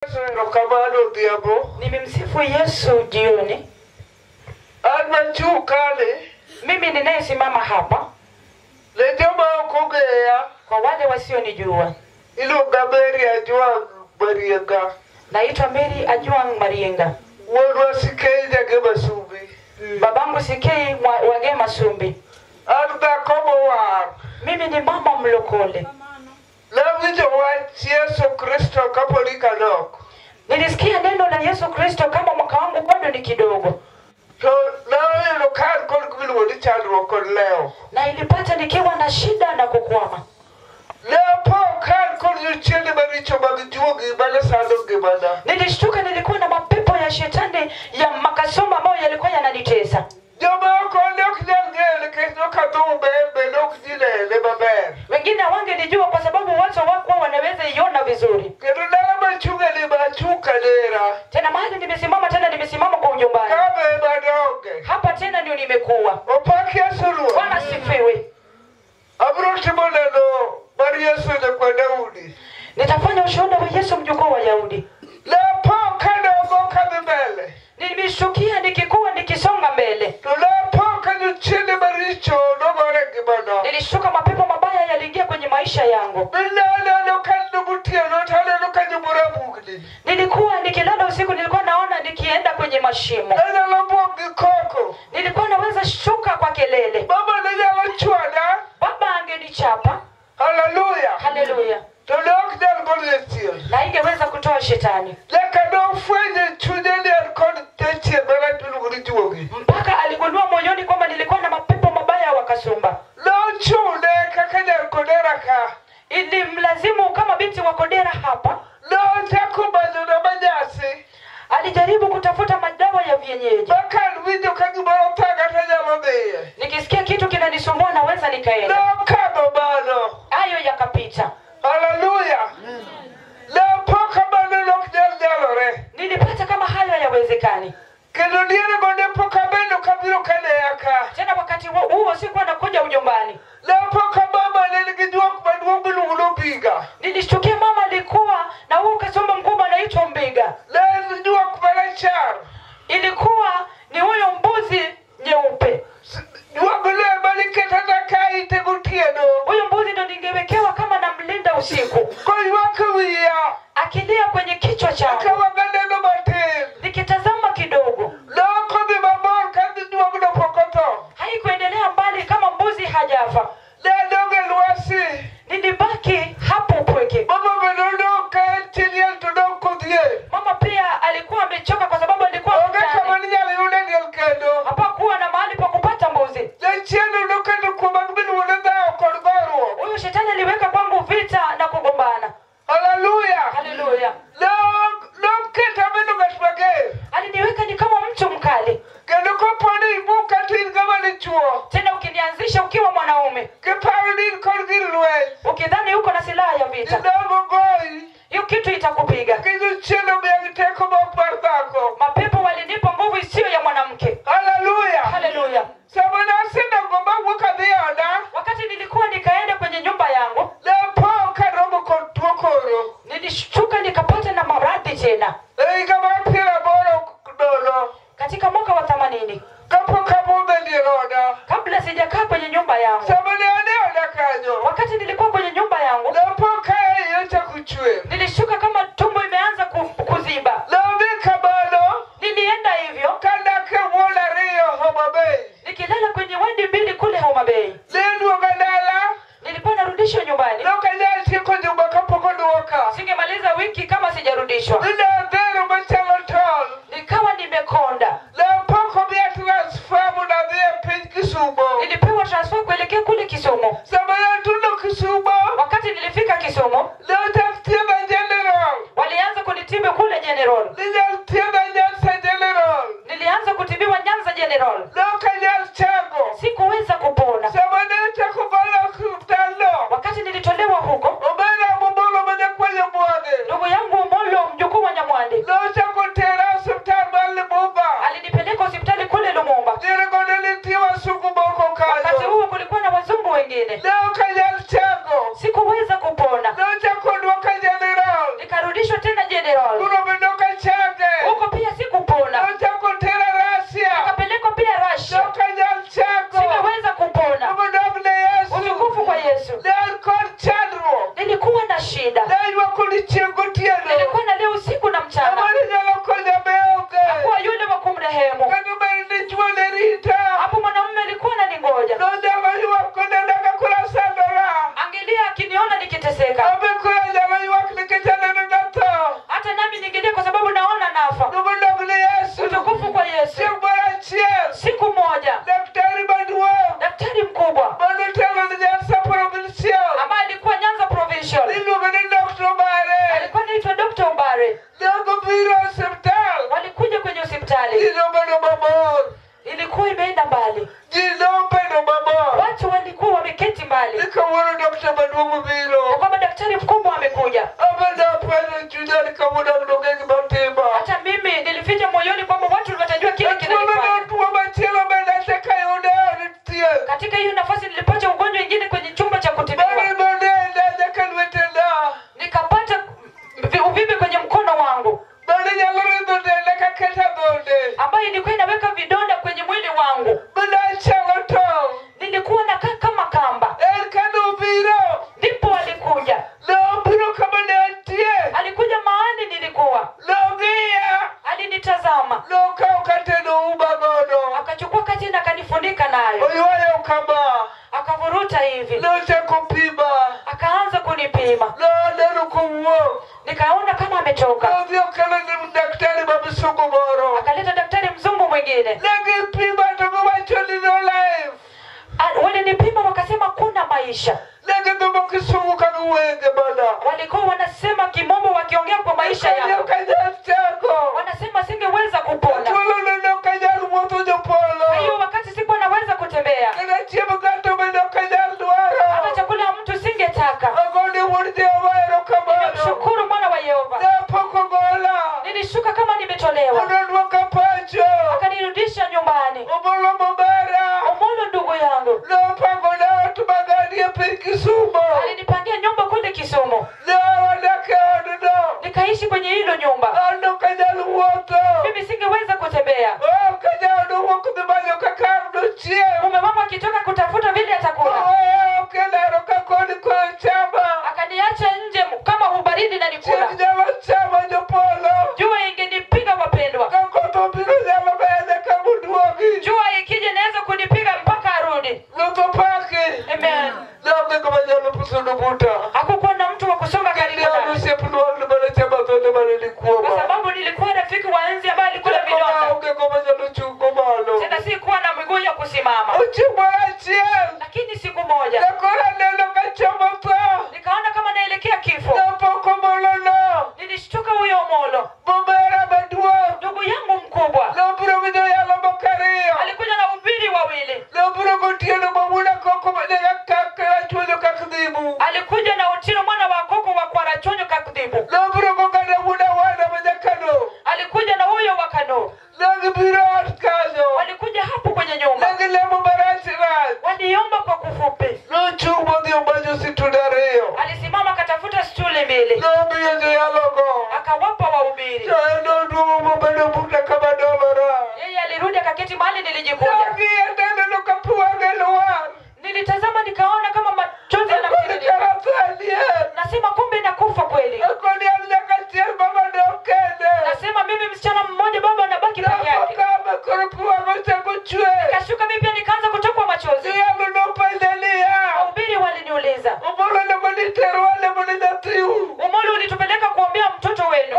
Erokamano odhiambo. Nimemsifu Yesu jioni. An machung' kani. Mimi ninayesimama hapa, Ne joma ok ong'eya, kwa wale wasionijua, iluonga Mary Ajwang' Marienga. Naitwa Mary Ajwang' Marienga. Wuonwa Sikei Nyage Masumbi. Babangu Sikei Wage Masumbi. An dhako mowar. Mimi ni mama mlokole. Nawinjo wach Yesu Kristo kapod kanok. Nilisikia neno la Yesu Kristo kama mwaka wangu bado ni kidogo. To nayudo ka an kod gimiluongo ni chandruok kod lewo. Na ilipata nikiwa na shida na kukwama. Ne apo ka an kod jochiende maricho mag juogi mane sando ngimana. Nilishtuka, nilikuwa na mapepo ya shetani ya makasoma ambayo yalikuwa yananitesa. Joma oko ne ok nyal ng'eyo nikech nokadhume bende ok ji nene maber. Wengine hawangenijua kwa sababu watu hawakuwa wanaweza iona vizuri. Kendo dala machung'e ni machung' kadera. Tena mahali nimesimama, tena nimesimama kwa ujombani. Kama ema donge. Hapa tena ndio nimekuwa. Opak Yesu Ruoth. Bwana asifiwe. Abiro timo neno mar Yesu nyakwar Daudi. Nitafanya ushuhuda wa Yesu mjukuu wa Daudi. Ne apo kadongo kadhi mbele. Nilishukia nikikuwa nikisonga mbele. To ne apo ka jochiende maricho nogore e ngimana. Nilishuka mapepo mabaya yaliingia kwenye maisha yangu. Naneno ka gotieno to aneno ka jomoro bugni. Nilikuwa nikilala usiku, nilikuwa naona nikienda kwenye mashimo. Nanyalo buok gi koko. Nilikuwa naweza shuka kwa kelele. Mama ne nyalo chwada. Baba angenichapa. Haleluya. Haleluya. To ne ok nyal golo jachien. Na ingeweza kutoa shetani. Nyaka nofwenyo e chunye ni en kod jachien marach miluongo ni juogi. Mpaka aligundua moyoni kwamba nilikuwa na mapepo mabaya wakasumba. Nochune kaka nyar Kodera ka. Ilimlazimu kama binti wa Kodera hapa. Nochako manyona manyasi. Alijaribu kutafuta madawa ya vienyeji. Ma ka winjo ka gimoro thaga to anyalo dhiye. Nikisikia kitu kinanisumbua naweza nikaenda. Nokadho mano. Hayo yakapita. Haleluya. Napo kamano ne ok nyal nyalore. Nilipata kama hayo hayawezekani. Kendo diere go ne pok abedo kabiro kaneya ka. Tena wakati huo sikuwa nakuja ujombani. Napo ka mama ne nigi juok maduong' miluongo ni Mbiga. Nilishtukia mama alikuwa na huu kasumba mkubwa anaitwa Mbiga. Ne en juok marachar. Ilikuwa ni huyo mbuzi nyeupe. Juok ne ema niketana ka ite gotieno. Huyo mbuzi ndo ningewekewa kama namlinda usiku. Koywak e wiya. Akilia kwenye kichwa changu. Eka waneno matin. Nikitazama kidogo. Nok odhi mabor ka juogno pok otho. Haikuendelea mbali kama mbuzi hajafa. Ne adong' e lwasi. Nilibaki hapo upweke. Mama bende nodong' ka en chi liel to dong' kodhier. Mama pia alikuwa amechoka kwa sababu alikuwa Onge mjane. kama ninyalo yude liel kendo. Hapakuwa na mahali pa kupata mbuzi. Jachien noketo kuoma miluongo ni dhawo kod goruok. Huyu shetani aliweka kwangu vita na kugombana. Haleluya. Haleluya. Noketa abedo ng'at mager. Aliniweka ni kama mtu mkali. Kendo kopo ni ibuka to in ng'ama dichuo. Tena ukinianzisha ukiwa mwanaume. Kiparo ni in kod gir lweny. Ukidhani uko na silaha ya vita. Idongo goyi. Hiyo kitu itakupiga. Nikech jochiende omiya teko ma ok mar dhako. Mapepo walinipa nguvu isiyo ya mwanamke. Haleluya. Haleluya. Sama nasedongo mawuok adhi e oda. Wakati nilikuwa nikaenda kwenye nyumba yangu. Ne apo karomo kod tuo koro. Nilishtuka nikapata na maradhi tena. E higa mar 80 nono. Katika mwaka wa 80. Kapok abudho e dier oda. Kabla sijakaa kwenye nyumba yangu. Sama ne an e oda kanyo. Wakati nilikuwa kwenye nyumba yangu. Ne apo ka iya ochako chwer. Nilishuka kama tumbo imeanza kuziba. Nodhi kamano. Nilienda hivyo. Kadak e ward 2 Homa Bay. Nikilala kwenye wadi 2 kule Homa Bay. Ne aduoga dala. Nilikuwa narudishwa nyumbani. Ne ok anyal tieko juma kapok oduoka. Singemaliza wiki kama sijarudishwa. Ne adhero machalo tol. Nikawa nimekonda. Ne apo komiya transfer mondo adhi e piny Kisumo. Nilipewa transfer kuelekea kule Kisumu. Sama ne atundo Kisumo. Wakati nilifika Kisumu. Ne ochak thiedha General. Walianza kunitibu kule General. Ninyal thiedha Nyanza General. Nilianza kutibiwa Nyanza General. Ne ok anyal chango. Sikuweza kupona. Sama ne ochako gola osiptal no. Wakati nilitolewa huko. Omera Omolo ma nyakwa Nyamwande. Ndugu yangu Omolo mjukuu wa Nyamwande. Nochako tera osiptal mar Lumumba. Alinipeleka hospitali kule Lumumba. Diere go ne nitie wasungu moko Wakati kanyo. huo kulikuwa na wazungu wengine. Ne ok anyal chango. Sikuweza kupona. Nochako duoka General. Nikarudishwa tena General. Koro Daktari mzungu moro. Akaleta daktari mzungu mwingine. Ningepima tukuwacho ni no life. Walinipima wakasema kuna maisha. Ningedoma Kisungu kanuwenge bana. Walikuwa wanasema kimombo wakiongea kwa maisha yao. Wanasema singeweza kupona. Hiyo wakati sikuwa naweza kutembea. Hata chakula mtu singetaka. Shukuru mwana wa Yehova. Nilishuka kama nimetolewa. Akanirudisha nyumbani. Omolo ndugu yangu. Alinipangia nyumba kule Kisumu. Nikaishi kwenye hilo nyumba. Mimi singeweza kutembea. Mume wangu akitoka kutafuta vile atakula. Akaniacha nje kama ubaridi na nikula. Jua ingenipiga wapendwa. Jua ikije naweza kunipiga mpaka arudi. Amen. Hakukuwa na mtu wa kusonga karibu nami. Kwa sababu nilikuwa rafiki wa nzi ambaye alikula vidonda. Tena sikuwa na miguu ya kusimama. Lakini siku moja nikaona kama naelekea kifo. Nilishtuka huyo Omolo. Ndugu yangu mkubwa alikuja na ubiri wawili. Alikuja na Otino mwana wa Koko wa Kwarachonyo Kakudhibu. Alikuja na huyo wa Kano. Walikuja hapo kwenye nyumba. Waliomba kwa kufupi. Alisimama akatafuta stuli mbili. Akawapa wahubiri. Yeye alirudi akaketi mahali nilijikuta. Nilitazama nikaona kama machozi yanamtiririka. Nasema kumbe nakufa kweli. Nasema mimi msichana mmoja baba anabaki peke yake. Nikashuka mimi pia nikaanza kutokwa machozi. Wahubiri waliniuliza, Omolo ulitupeleka kuombea mtoto wenu.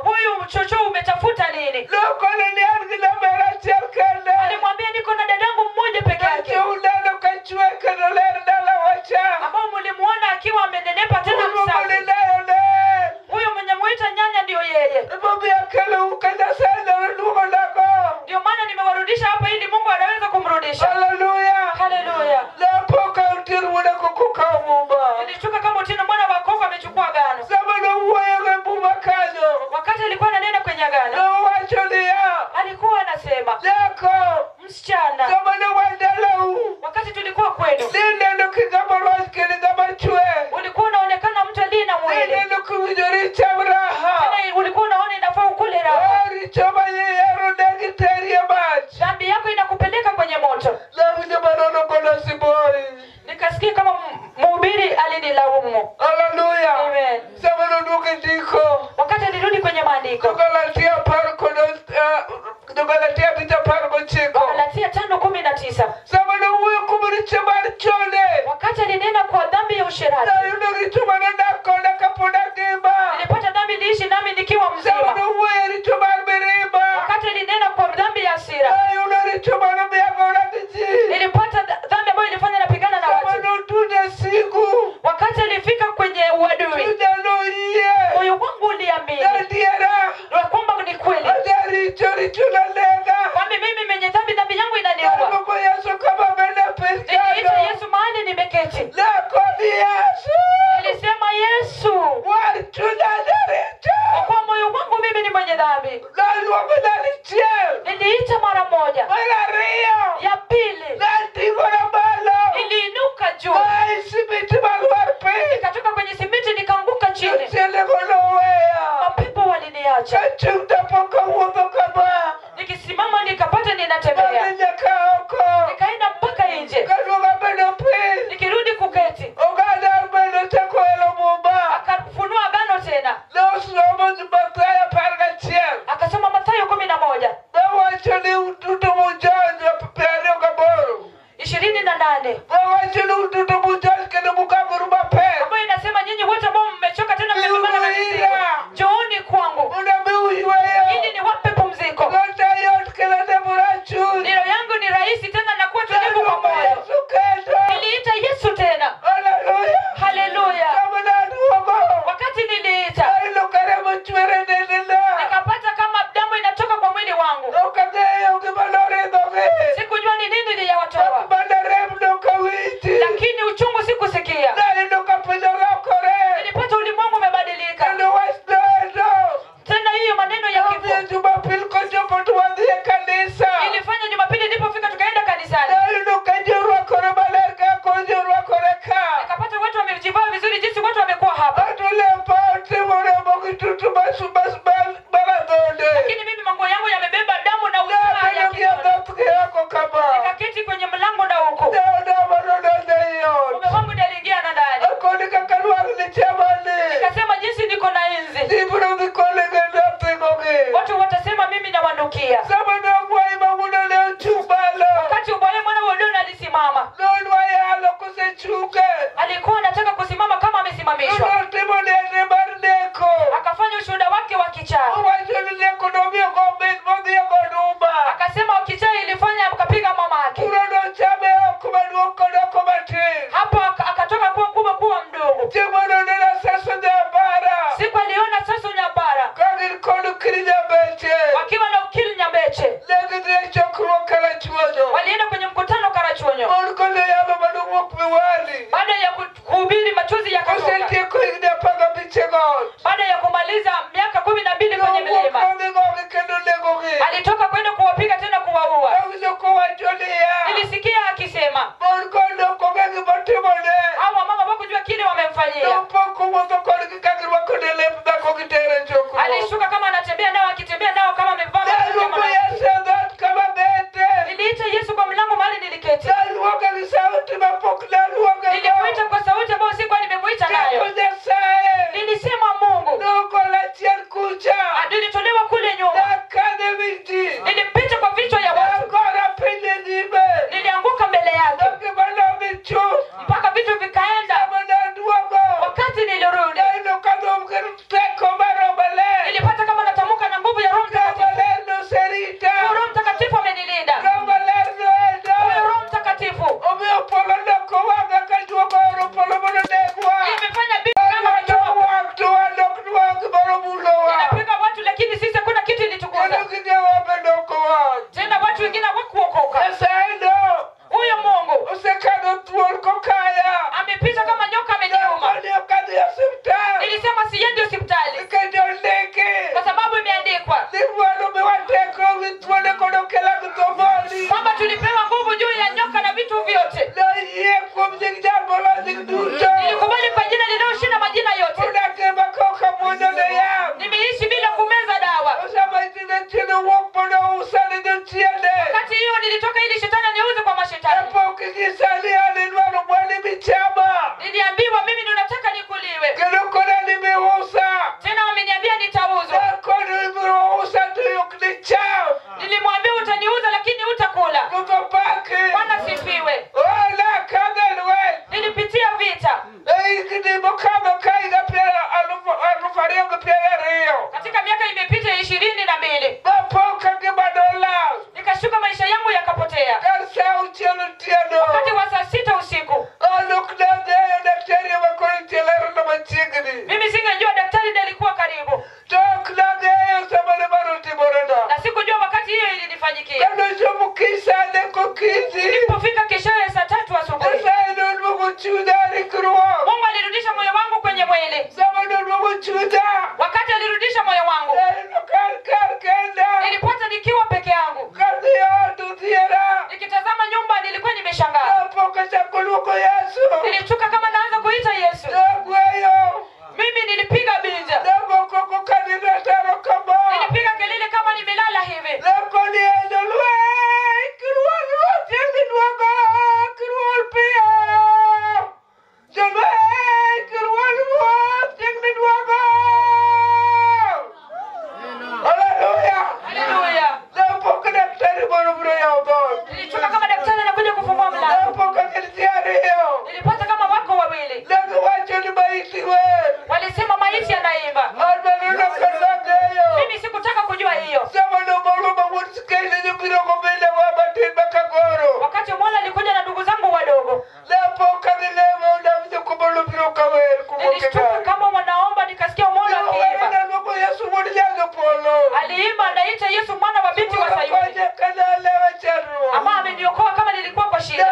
Huyu mchocho umetafuta nini? Alimwambia niko na dadangu mmoja peke yake. Ambao mlimuona akiwa amenenepa tena msafi. Huyo mwenye muita nyanya ndio yeye. Ndio maana nimewarudisha hapa ili Mungu anaweza kumrudisha. Haleluya. Haleluya. Nilichuka kama Otino mwana wa Koko amechukua agano. Wakati alikuwa ananena kwenye agano, alikuwa anasema, msichana, wakati tulikuwa kwenu, ulikuwa unaonekana mtu aliye na mwili. Tena ulikuwa unaona inafaa ukule raha. Dhambi yako inakupeleka kwenye moto. Nikasikia kama mhubiri alinilaumu. Haleluya. Amen. Wakati alirudi kwenye maandiko, Galatia 5:19. Wakati alinena kwa dhambi ya usherati, nilipata dhambi iliishi nami nikiwa mzima. Wakati alinena kwa dhambi ya hasira, nilipata dhambi ambayo ilifanya napigana na watu. Wakati alifika kwenye uadui, moyo wangu uliamini ya kwamba ni kweli, kwamba mimi mwenye dhambi, dhambi yangu inaniua. Niliita Yesu mahali nimeketi. Nilisema Yesu, kwa kuwa moyo wangu mimi ni mwenye dhambi. Niliita mara moja, ya pili niliinuka juu, nikatoka kwenye simiti nikaanguka chini. Mapepo waliniacha. Nikisimama nikapata ninatembea. Nikaenda mpaka nje. Nikirudi kuketi, akafunua agano tena. Akasoma Mathayo 11 28 ambayo inasema nyinyi wote ambao mmechoka tena mmebebana na mizigo, Lakini mimi manguo yangu yamebeba damu na usaha ya kidonda. Nikaketi kwenye mlango na huko. Mume wangu ndiye aliingia na ndani. Nikasema jinsi niko na enzi. Watu watasema mimi nawanukia. Wakati ubaya mwana wa Odona alisimama. Alikuwa anataka kusimama kama amesimamishwa. Akafanya ushuhuda wake wa kichaa. Akasema kichaa ilifanya akapiga mamake. Hapo akatoka kuwa mkubwa kuwa mdogo. Siku aliona Saso Nyabara wakiwa na Ukili Nyambeche. Walienda kwenye mkutano Karachuonyo. Baada ya kuhubiri machozi yakatoka. Baada ya kumaliza miaka 12 kwenye milima, alitoka kwenda kuwapiga tena kuwaua. Nilisikia akisema hawa mama wakujua kile wamemfanyia. Alishuka kama anatembea nao, akitembea nao kama amevaa. Niliita Yesu kwa mlango mahali niliketi. Nilimuita kwa sauti ambayo sikuwa nimemuita nayo. Nilisema Mungu, nilitolewa kule nyuma. Nilipita kwa vichwa ya watu. Nilianguka mbele yake mpaka vitu vikaenda. Wakati nilirudi, nilipata kama natamuka na nguvu ya Roho Mtakatifu. Roho Mtakatifu amenilinda. Roho Mtakatifu imefanya kama inapiga watu, lakini sisi hakuna kitu ilitukuza. Tena watu wengine hawakuokoka. Huyo Mungu amepita kama nyoka ameniuma. Nilisema siendi hospitali kwa sababu imeandikwa kwamba tulipewa nguvu juu ya nyoka na vitu vyote. Nilikubali kwa jina linaloshinda majina yote. Nimeishi bila kumeza dawa. Wakati hiyo nilitoka ili shetani aniuze kwa mashetani. Niliambiwa mimi ndo nataka nikuliwe. Tena wameniambia nitauzwa. Nilimwambia utaniuza lakini utakula. Bwana sifiwe. Nilipitia vita katika miaka imepita 22. Nikashuka, maisha yangu yakapotea. Wakati wa saa 6 usiku, mimi singejua daktari ndiye alikuwa karibu, na sikujua wakati hiyo ilinifanyikia. Nilipofika keshoye saa 3 asubuhi, Mungu alirudisha moyo wangu kwenye mwili. Wakati alirudisha moyo wangu, nilipata nikiwa peke yangu. Nikitazama nyumba nilikuwa nimeshangaa. Nilituka kama naanza kuita Yesu. Mimi nilipiga binja. Nilipiga kelele kama nimelala hivi. Haleluya. Nilitoka kama daktari anakuja kufungua mlango. Nilipata kama wako wawili. Walisema maiti anaimba. Mimi sikutaka kujua hiyo. Wakati Mola alikuja na ndugu zangu wadogo, nilishtuka kama wanaomba, nikasikia Mola akiimba. Aliimba anaita Yesu mwana wa binti wa Sayuni, ama ameniokoa kama nilikuwa kwa shida.